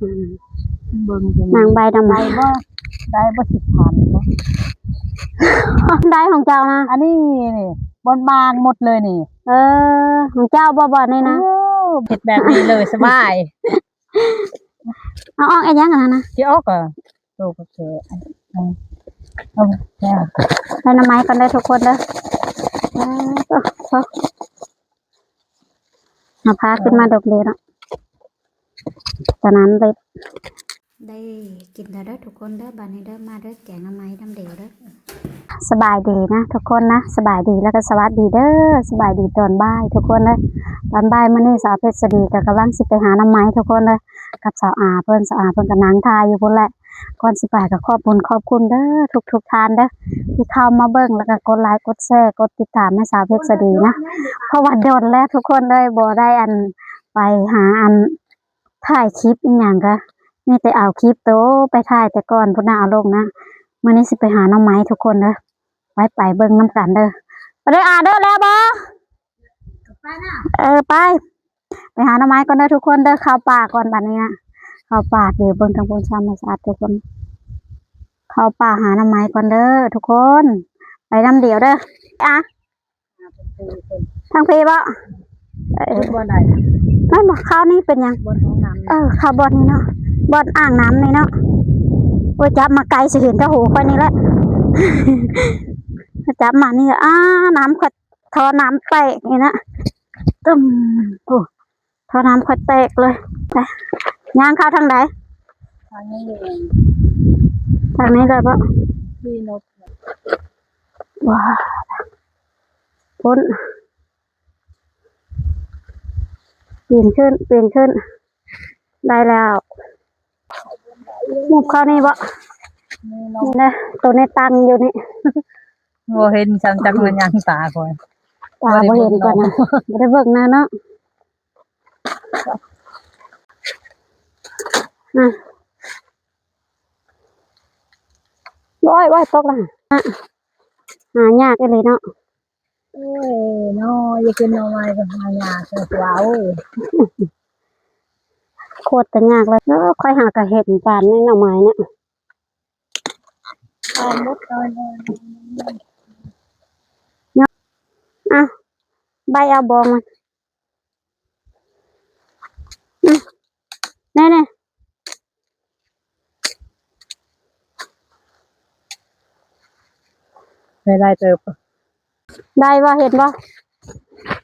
ອືມ ເບິ່ງຈັ່ງ ນາງໃບນຳ ໄດ້ບໍ່ ໄດ້ບໍ່ ສິບພັນບໍ່ ໄດ້ຂອງເຈົ້ານະ ອັນນີ້ນີ້ ບ່ອນບາງໝົດເລີຍນີ້ ເອີ ຂອງເຈົ້າບໍ່ ບ່ອນນີ້ນະ ໂອ້ ເຮັດແບບນີ້ເລີຍ ສະບາຍ ເອົາອອກເຮັດຫຍັງອັນນັ້ນນະ ຊິອອກກໍ ໂຕກໍແກ່ ເອົາ ເອົາແກ່ ໃສ່ໜໍ່ໄມ້ກ່ອນເດີທຸກຄົນເດີ ເອີ ໂອ້ ເອົາຜ້າຂຶ້ນມາດົກເດເນາະ ຕອນນັ້ນເລີຍ ໄດ້ກິນແລ້ວເດີທຸກຄົນເດີ ບາດນີ້ເດີ ມາເດີ ແກງໜໍ່ໄມ້ນຳເດວເດີ ສະບາຍດີນະທຸກຄົນນະ ສະບາຍດີ ແລ້ວກໍສະຫວັດດີເດີ ສະບາຍດີຕອນບ່າຍທຸກຄົນເດີ ຕອນບ່າຍມື້ນີ້ສາວເພັດສະດີກໍກຳລັງຊິໄປຫາໜໍ່ໄມ້ທຸກຄົນເດີ ກັບສາວອາເພິ່ນ ສາວອາເພິ່ນກໍນັ່ງຖ້າຢູ່ພຸ້ນແຫຼະ ກ່ອນຊິໄປກໍຂອບບຸນຂອບຄຸນເດີທຸກໆທ່ານເດີ ທີ່ເຂົ້າມາເບິ່ງ ແລ້ວກໍກົດໄລກົດແຊ ກົດຕິດຕາມໃຫ້ສາວເພັດສະດີນະ ເພາະວ່າດົນແລ້ວທຸກຄົນເອີຍ ບໍ່ໄດ້ອັນ ໄປຫາອັນ ຖ່າຍຄລິບອີ່ຫຍັງກະ ມີແຕ່ເອົາຄລິບໂຕໄປຖ່າຍແຕ່ກ່ອນພຸ້ນນະ ເອົາລົງນະ ມື້ນີ້ຊິໄປຫາໜໍ່ໄມ້ທຸກຄົນເດີ ໄປ ໄປເບິ່ງນຳກັນເດີ ໄປເດີອາເດີ ແລ້ວບໍ່? ເອີ ໄປ ໄປຫາໜໍ່ໄມ້ກ່ອນເດີທຸກຄົນເດີ ເຂົ້າປ່າກ່ອນບາດນີ້ນະ ເຂົ້າປ່າ ດຽວເບິ່ງທາງພຸ້ນ ທຳມະຊາດທຸກຄົນ ເຂົ້າປ່າຫາໜໍ່ໄມ້ກ່ອນເດີທຸກຄົນ ໄປນຳດຽວເດີ ອາ ທາງພີ້ບໍ? ເອີ ບໍ່ໄດ້ ແມ່ນບໍ? ຄາວນີ້ເປັນຫຍັງ? ບ່ອນຫ້ອງນ້ຳ ເອີ ເຂົ້າບ່ອນນີ້ເນາະ ບ່ອນອ່າງນ້ຳນີ້ເນາະ ໂອ້ຍ ຈັບມາໄກຊິເຫັນແຕ່ຫູຂ້ອຍນີ້ແຫຼະ ຈັບມານີ້ ອາ ນ້ຳຂ້ອຍ ທໍ່ນ້ຳແຕກນີ້ນະ ຕຶ້ມ ໂອ້ ທໍ່ນ້ຳຂ້ອຍແຕກເລີຍ ໄປ ຍ່າງເຂົ້າທາງໃດ? ທາງນີ້ເລີຍ ທາງນີ້ເລີຍບໍ? ທີ່ນົກ ວ້າ ພຸ້ນ ປີນຂຶ້ນ ປີນຂຶ້ນ ໄດ້ແລ້ວ ມຸບເຂົ້ານີ້ບໍ? ນີ້ເນາະ ນີ້ເດ້ ໂຕນີ້ຕັ້ງຢູ່ນີ້ ບໍ່ເຫັນຊ້ຳຈັກ ມັນຍັງຕາຂ້ອຍ ຕາບໍ່ເຫັນກ່ອນນະ ບໍ່ໄດ້ເບິ່ງນະເນາະ ອາ ໂອ້ຍ ໂອ້ຍ ຕົກລະ ຫາຍາກອີ່ຫຼີເນາະ. ໂອ້ຍເນາະ ຢາກກິນໜໍ່ໄມ້ກໍຫາຍາກແທ້ຕົວເອີຍ ໂຄດແຕ່ຍາກເລີຍເນາະ ຂ້ອຍຫາກໍເຫັນປານນີ້ໜໍ່ໄມ້ນະ ເອົາໝົດເລີຍ ເນາະ ອ່ະ ໃບເອົາບອງມັນ ອືມ ແນ່ໆ ໄດ້ຫຼາຍເຕີບ ໄດ້ບໍ່ ເຫັນບໍ່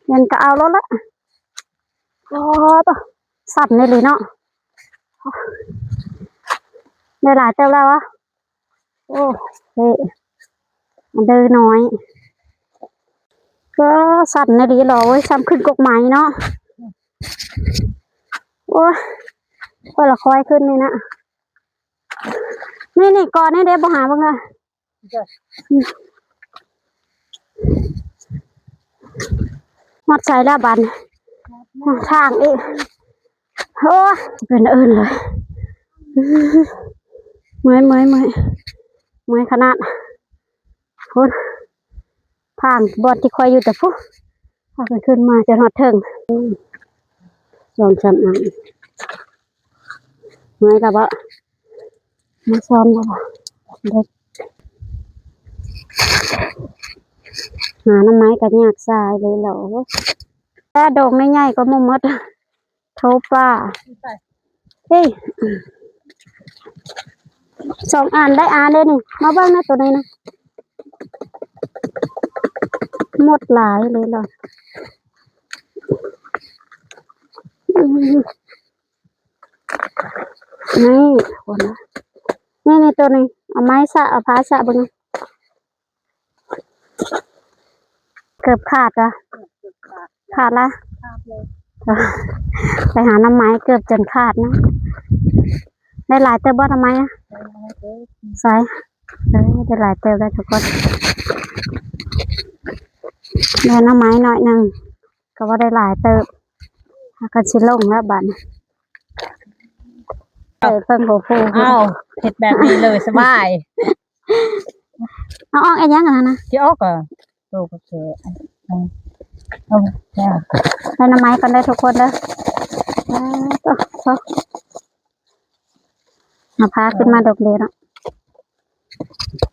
ເຫັນກໍເອົາໂລດລະ ໂອ້ ສັ່ນອີ່ຫຼີເນາະ ໄດ້ຫຼາຍເຕີບແລ້ວວະ. ໂອ້ ເອີ ເດີນ້ອຍ ກໍສັ່ນອີ່ຫຼີຫຼໍ ໂອ້ຍ ສ່ຳຂຶ້ນກົກໄມ້ເນາະ ໂອ້ຍ ຄ່ອຍລະຄ່ອຍຂຶ້ນນີ້ນະ ນີ້ໆ ກ່ອນນີ້ເດ້ ບໍ່ຫາເບິ່ງເດີ ຮອດໃສແລ້ວບາດນີ້ ທາງອີກ ໂອ້ຍ ເປັນອື່ນເລີຍ ເມື່ອຍ ເມື່ອຍ ເມື່ອຍ ເມື່ອຍຂະໜາດ ພຸ້ນ ທາງບ່ອນທີ່ຂ້ອຍຢູ່ແຕ່ພຸ້ນ ພາກັນຂຶ້ນມາຈົນຮອດເທິງ ສອງສາມອັນ ເມື່ອຍແລ້ວບໍ? ມາຊ້ອມແລ້ວບໍ? ເດັກ ຫາໜໍ່ໄມ້ກໍຍາກຊາຍເລີຍເນາະ ແຕ່ດົງໃຫຍ່ກວ່າໝູ່ໝົດ. ໂທປາ ເຮີ້ຍ ສອງອັນ ໄດ້ອັນເດ້ນີ້ ມາເບິ່ງນະ ໂຕນີ້ນະ ໝົດຫຼາຍເລີຍລະ ນີ້ ຄົນນະ ນີ້ໆ ໂຕນີ້ ເອົາໄມ້ສະ ເອົາຜ້າສະເບິ່ງ. ເກືອບຂາດວະ ຂາດລະ ຂາດເລີຍ ໄປຫາໜໍ່ໄມ້ເກືອບຈົນຂາດນະ ໄດ້ຫຼາຍເຕີບບໍ່ໜໍ່ໄມ້ອະ ໄດ້ຫຼາຍເຕີບ ໃສ ເອີ ໄດ້ຫຼາຍເຕີບແລ້ວທຸກຄົນ ໄດ້ໜໍ່ໄມ້ໜ້ອຍໜຶ່ງ ກໍບໍ່ໄດ້ຫຼາຍເຕີບ ຫາກັນຊິລົງແລ້ວບາດນີ້ ເອີ ເບິ່ງຜູ້ຜູ້ ອ້າວ ເຮັດແບບນີ້ເລີຍ ສະບາຍ. ເອົາອອກເຮັດຫຍັງອັນນັ້ນນະ ຊິອອກກໍ ໂຕກໍແກ່ ເອົາ ເອົາແກ່ ໃສ່ໜໍ່ໄມ້ກ່ອນເດີທຸກຄົນເດີ ເອີ ໂຕ ໂຕ ຫາໜໍ່ ເອົາຜ້າຂຶ້ນມາດົກເດເນາະ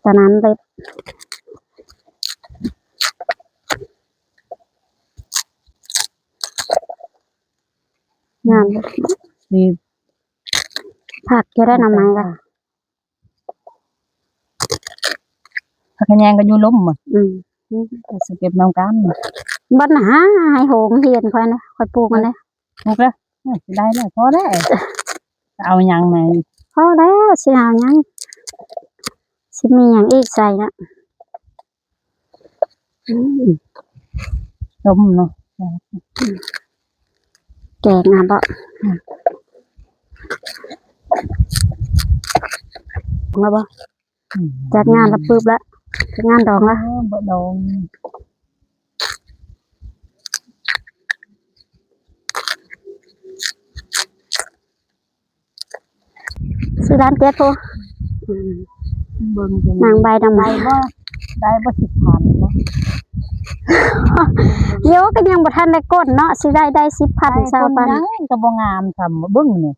ຕອນນັ້ນເລັບ ງາມ ນີ້ ຜັກຢູ່ໄດ້ນຳໄມ້ລະ ຜັກຂະແຍງກໍຢູ່ລົມ ອືມ ກໍຊິເກັບນຳກັນ ບັດນະ ໃຫ້ໂຮງຮຽນຂ້ອຍນະ ຂ້ອຍປູກມັນເດ້ ປູກແລ້ວ ເອີ ໄດ້ແລ້ວ ພໍແລ້ວ ຈະເອົາຫຍັງແດ່ ພໍແລ້ວ ຊິເອົາຫຍັງ ຊິມີຫຍັງອີກໃສ່ນະ ອືມ ສົ້ມເນາະ ແກງນະບໍ ອືມ ມາບໍ ອືມ ຈັດງານລະປຶບລະ ຈັດງານດອງລະ ອໍ ບໍ່ດອງ ຊິລ້ານເຈັດພຸ້ນ ອືມ ເບິ່ງຈັ່ງ ນາງໃບດອກໄມ້ ໄດ້ບໍ່ ໄດ້ບໍ່ສິບພັນບໍ່ ໂຍ ກໍຍັງບໍ່ທັນໄດ້ກົ້ນເນາະ ຊິໄດ້ ໄດ້ສິບພັນ ຊາວພັນ ຍັງກໍບໍ່ງາມຊ່ຳ ເບິ່ງນີ້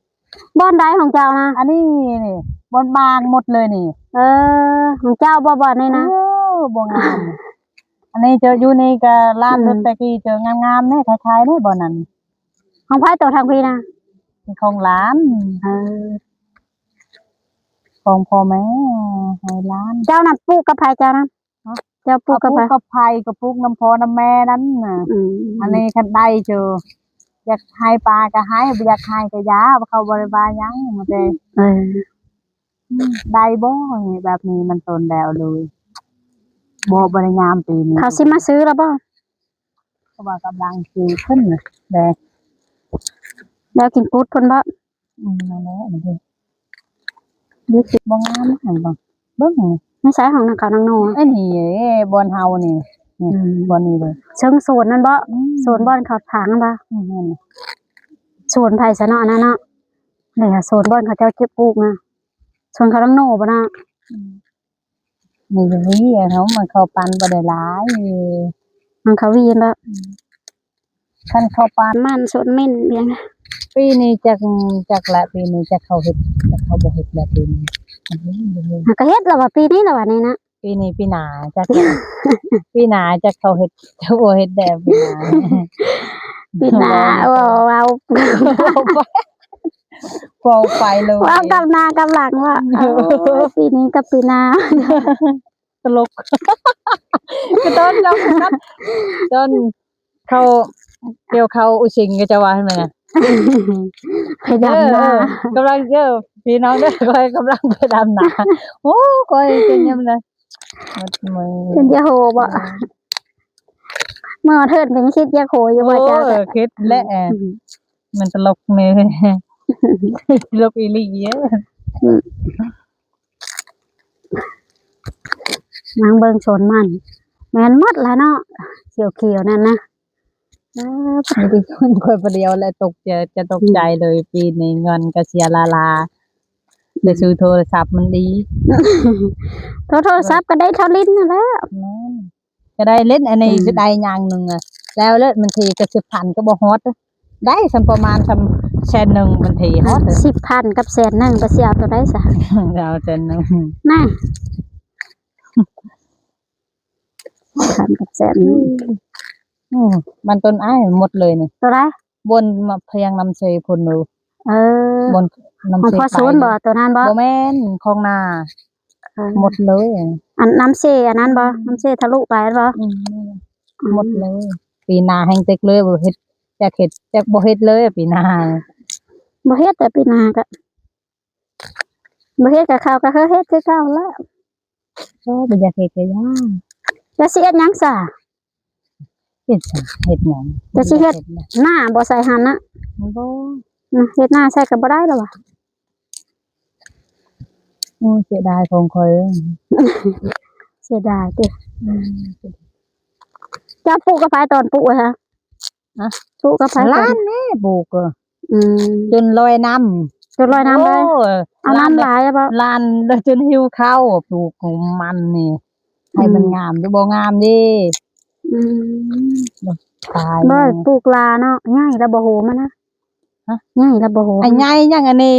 ບ່ອນໃດຂອງເຈົ້ານະ ອັນນີ້ນີ້ ບ່ອນບາງໝົດເລີຍນີ້ ເອີ ຂອງເຈົ້າບໍ່ ບ່ອນນີ້ນະ ເອີ ບໍ່ງາມ ອັນນີ້ເຈົ້າຢູ່ນີ້ກໍລ້ານ ອືມ ລົດແຕ່ກີ້ເຈົ້າງາມໆແດ່ ຂາຍໆແດ່ ບ່ອນນັ້ນ ຂອງໃຜໂຕທາງພີ້ນະ ຂອງຫຼານ ເອີ ຂອງພໍ່ແມ່ໃຫ້ຫຼານ ເຈົ້ານະປູກກັບໃຜເຈົ້ານະ ຮະ ເຈົ້າປູກກັບໃຜ ເອົາປູກກັບໃຜ ກໍປູກນຳພໍ່ນຳແມ່ນັ້ນນະ ອືມ ອັນນີ້ຄັນໄດ້ເຈົ້າ ຢາກໃຫ້ປາກໍໃຫ້ ບໍ່ຢາກໃຫ້ກໍຢ່າ ເຂົາບໍ່ໄດ້ວ່າຫຍັງ ແຕ່ ເອີ ອືມ ໄດ້ບໍ່ ແບບນີ້ມັນຕົນແລ້ວເລີຍ ບໍ່ ບໍ່ໄດ້ງາມປີນີ້ ເຂົາຊິມາຊື້ແລ້ວບໍ່ ເຂົາວ່າກຳລັງຊິຂຶ້ນແຫຼະ ແລ້ວກິນກຸດເພິ່ນບໍ່ ອືມ ນັ້ນແຫຼະ ມັນເຮັດ ຮູ້ສຶກບໍ່ງາມຫັ້ນບໍ່ ເບິ່ງນີ້ ໃນໃສຂອງນາງຂາວນາງໂນ ອັນນີ້ເດ້ ບ່ອນເຮົານີ້ ນີ້ ອືມ ບ່ອນນີ້ເດ້ ເຊິ່ງໂຊນນັ້ນບໍ່ ອືມ ໂຊນບ່ອນເຂົາຖາງນັ້ນບໍ່ ອືມ ໂຊນໃຜຊະເນາະ ອັນນັ້ນເນາະ ນີ້ໂຊນບ່ອນເຂົາເຈົ້າເກັບປູກນະ ໂຊນຂາວນາງໂນບໍ່ນະ ອືມ ນີ້ຫວີເຮົາ ມັນເຂົ້າປັນບໍ່ໄດ້ຫຼາຍ ມັນເຂົ້າຫວີບໍ່ ອືມ ຄັນເຂົ້າປານມັນສົດເໝັນຫຍັງ ປີນີ້ຈັກ ຈັກລະ ປີນີ້ຈັກເຂົາເຮັດ ຈັກເຂົາບໍ່ເຮັດແລ້ວປີນີ້ ມັນກໍເຮັດແລ້ວວ່າປີນີ້ແລ້ວວ່ານີ້ນະ ປີນີ້ປີໜ້າຈັກ ປີໜ້າຈັກເຂົາເຮັດ ຈັກບໍ່ເຮັດແລ້ວປີໜ້າ ປີໜ້າ ເວົ້າ ເວົ້າ ເວົ້າໄປເລີຍ ເວົ້າກັບໜ້າກັບຫຼັງວ່າ ໂອ້ຍ ປີນີ້ກັບປີໜ້າ ຕະຫຼົກ ຄືຕອນເຈົ້າ ຕອນເຂົາກ່ຽວເຂົ້າອຸຊິງ ກໍຈະວ່າໃຫ້ມັນນະ ໄປດຳນາ ເອີ ເອີ ກຳລັງ ເອີ ພີ່ນ້ອງເດີ ຂ້ອຍກຳລັງໄປດຳນາ ໂອ້ ຂ້ອຍເປັນຍາມໃດ ໝົດມື ເປັນຢາກໂຫບໍ່ ເອີ ເມື່ອເທີນເປັນຄິດຢາກໂຫຢູ່ບໍ່ ໂອ້ ເຈົ້າ ເອີ ຄິດແຫຼະ ອືມ ມັນຕະຫຼົກແນ່ ຕະຫຼົກອີ່ຫຼີເອີ ອືມ ນາງເບິ່ງສວນມັນ ແມ່ນໝົດລະເນາະ ຂຽວໆນັ້ນນະ ເອີ ມີແຕ່ຄົນຂ້ອຍຜູ້ດຽວແຫຼະຕົກໃຈ ຈະຕົກໃຈເລີຍ ອືມ ປີນີ້ເງິນກະເສຍລ້າໆ ໄດ້ຊື້ໂທລະສັບມັນດີ ໂທ ໂທລະສັບກໍໄດ້ເທົ່າຫຼິ້ນນັ້ນແຫຼະ ແມ່ນ ກໍໄດ້ຫຼິ້ນ ອັນນີ້ ອືມ ຊິໄດ້ຢ່າງໜຶ່ງ ແລ້ວ ແລ້ວບາງທີກໍສິບພັນກໍບໍ່ຮອດ ໄດ້ສ່ຳປະມານສ່ຳແສນໜຶ່ງ ບາງທີຮອດ ສິບພັນກັບແສນໜຶ່ງ ກໍຊິເອົາຕົວໃດຊະ ເອົາແສນໜຶ່ງ ນະ ພັນກັບແສນໜຶ່ງ ອືມ ມັນຕົ້ນອ້າຍໝົດເລີຍນີ້ ຕົວໃດ? ບ່ອນມາພຽງນ້ຳເຊພຸ້ນເດີ ເອີ ບ່ອນນ້ຳເຊ ຂອງພໍ່ສູນບໍ່ ໂຕນັ້ນບໍ່? ບໍ່ແມ່ນ ຂອງໜ້າ ເອີ ໝົດເລີຍ ອັນນ້ຳເຊອັນນັ້ນບໍ່? ອືມ ນ້ຳເຊທະລຸໄປແມ່ນບໍ່? ອືມ ອືມ ໝົດເລີຍ ປີໜ້າແຮ່ງເຕັກເລີຍ ບໍ່ເຮັດ ຈັກເຮັດ ຈັກບໍ່ເຮັດເລີຍປີໜ້າ ບໍ່ເຮັດແຕ່ປີໜ້າກະ ບໍ່ເຮັດກະເຂົາກະເຮັດຄືເກົ່າແລ້ວ ໂອ້ ບໍ່ຢາກເຮັດກະຢ່າ ແລ້ວຊິເຮັດຫຍັງຊະ? ເຮັດຊະ ເຮັດຫຍັງ? ຈະຊິເຮັດນາບໍ່ໃສ່ຫັ້ນນະ? ບໍ່ ນະ ເຮັດນາໃສ່ກໍບໍ່ໄດ້ລະຫວາ? ໂອ້ ເສຍດາຍຂອງຂ້ອຍເອີຍ ເສຍດາຍຕິ ອືມ ເຈົ້າປູກກັບໃຜຕອນປູກຫະ? ຮະ? ປູກກັບໃຜ? ຫຼານນີ້ປູກ ອືມ ຈົນລອຍນ້ຳ ຈົນລອຍນ້ຳເລີຍ ໂອ້ຍ ເອົານ້ຳຫຼາຍແລ້ວບໍ່? ຫຼານ ຫຼານຈົນຫິວເຂົ້າ ປູກມັນນີ້ ໃຫ້ມັນ ອືມ ງາມຢູ່ ບໍ່ງາມເດ້ ອືມ ຕາຍ ບໍ່ ແລ້ວປູກຫຼາເນາະ ໃຫຍ່ແລ້ວບໍ່ໂຫມນະ? ຮະ? ໃຫຍ່ແລ້ວບໍ່ໂຫມ ອັນໃຫຍ່ຫຍັງອັນນີ້?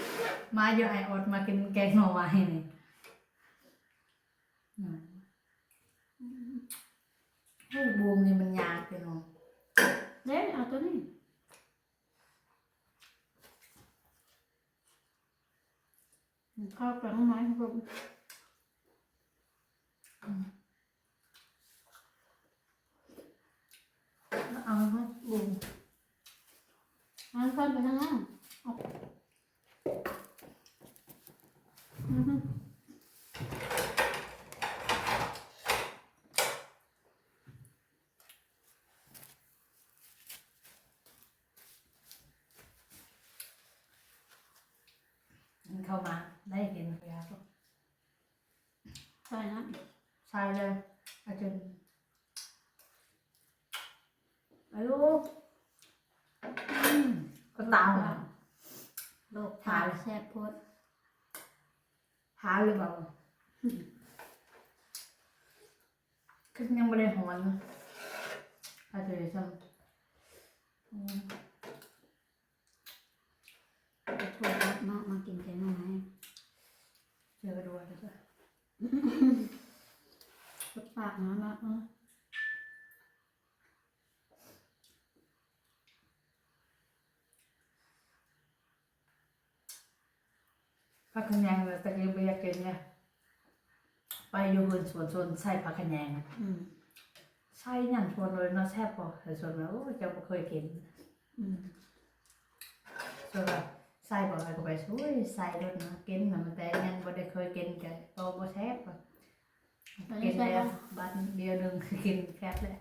ມາຢູ່ ອ້າຍອອດມາກິນແກງໜໍ່ໄມ້ນີ້. ອືມ ເຮີ້ຍ ບູມນີ້ມັນຍາກຢູ່ເນາະ. ເດ້ ເອົາໂຕນີ້ ເຂົ້າໄປຂ້າງໃນພຸ້ນ. ອືມ ເອົາ ບຸ້ງ ມັນເຂົ້າໄປທາງນັ້ນ. ອືມ ມັນເຂົ້າມາໄດ້ກິນເບຍ ໃສ່ນ້ຳ ໃສ່ເລີຍ ອາຈິນ ອາໂລ ອືມ ກະຕາວນະ. ໂລກທາດແຊບໂພດ ທານຫຼືເປົ່າ ຄືຍັງບໍ່ໄດ້ຮ້ອນ ອາດຈະຊ້ຳ ອືມ ໂທດມາກ ມາກິນແກງໜໍ່ໄມ້ ເຈີກະດູກ ປາກມາກ ຜັກຂະແຍງ ແຕ່ກີ້ບໍ່ຢາກກິນເລີຍ ໄປຢູ່ເຮືອນສວນ ສວນໃສ່ຜັກຂະແຍງ ອືມ ໃສ່ຫຍັງຊວນເລີຍເນາະ ແຊບບໍ່ ໃສ່ຊວນວ່າ ໂອ້ຍ ເຈົ້າບໍ່ເຄີຍກິນ ອືມ ສ່ວນວ່າໃສ່ບໍ່ ໃສ່ໂລດເນາະ ກິນນະ ແຕ່ຍັງບໍ່ໄດ້ເຄີຍກິນ ກໍບໍ່ແຊບ ກິນແລ້ວບາດດຽວໜຶ່ງ ກິນແຊບແລ້ວ